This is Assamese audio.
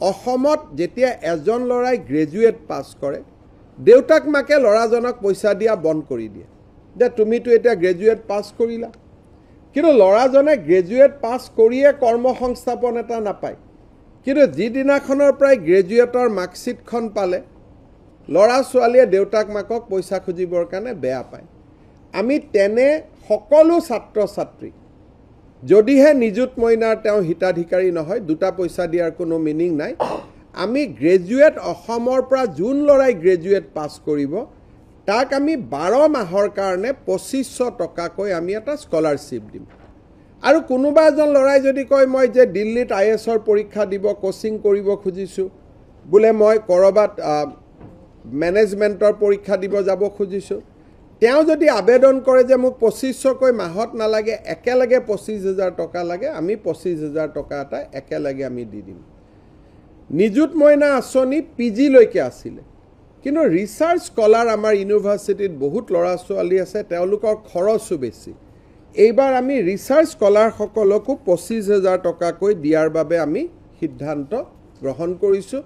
অসমত যেতিয়া এজন ল'ৰাই গ্ৰেজুৱেট পাছ কৰে, দেউতাক মাকে ল'ৰাজনক পইচা দিয়া বন্ধ কৰি দিয়ে যে তুমিতো এতিয়া গ্ৰেজুৱেট পাছ কৰিলা। কিন্তু ল'ৰাজনে গ্ৰেজুৱেট পাছ কৰিয়ে কৰ্মসংস্থাপন এটা নাপায়। কিন্তু যিদিনাখনৰ পৰাই গ্ৰেজুৱেটৰ মাৰ্কশ্বিটখন পালে, ল'ৰা ছোৱালীয়ে দেউতাক মাকক পইচা খুজিবৰ কাৰণে বেয়া পায়। আমি তেনে সকলো ছাত্ৰ ছাত্ৰীক, যদিহে নিযুত মইনাৰ তেওঁ হিতাধিকাৰী নহয়, দুটা পইচা দিয়াৰ কোনো মিনিং নাই। আমি গ্ৰেজুৱেট অসমৰ পৰা যোন ল'ৰাই গ্ৰেজুৱেট পাছ কৰিব, তাক আমি 12 মাহৰ কাৰণে 2500 টকাকৈ আমি এটা স্কলাৰশ্বিপ দিম। আৰু কোনোবা এজন ল'ৰাই যদি কয় মই যে দিল্লীত IASৰ পৰীক্ষা দিব কোচিং কৰিব খুজিছোঁ, বোলে মই ক'ৰবাত মেনেজমেণ্টৰ পৰীক্ষা দিব যাব খুজিছোঁ, তেওঁ যদি আবেদন কৰে যে মোক 2500কৈ মাহত নালাগে, একেলগে 25,000 টকা লাগে, আমি 25,000 টকা এটা একেলগে আমি দি দিম। নিযুত মইনা আঁচনি পি জিলৈকে আছিলে, কিন্তু ৰিচাৰ্চ স্কলাৰ আমাৰ ইউনিভাৰ্চিটিত বহুত ল'ৰা ছোৱালী আছে, তেওঁলোকৰ খৰচো বেছি। এইবাৰ আমি ৰিচাৰ্চ স্কলাৰসকলকো 25,000 টকাকৈ দিয়াৰ বাবে আমি সিদ্ধান্ত গ্ৰহণ কৰিছোঁ।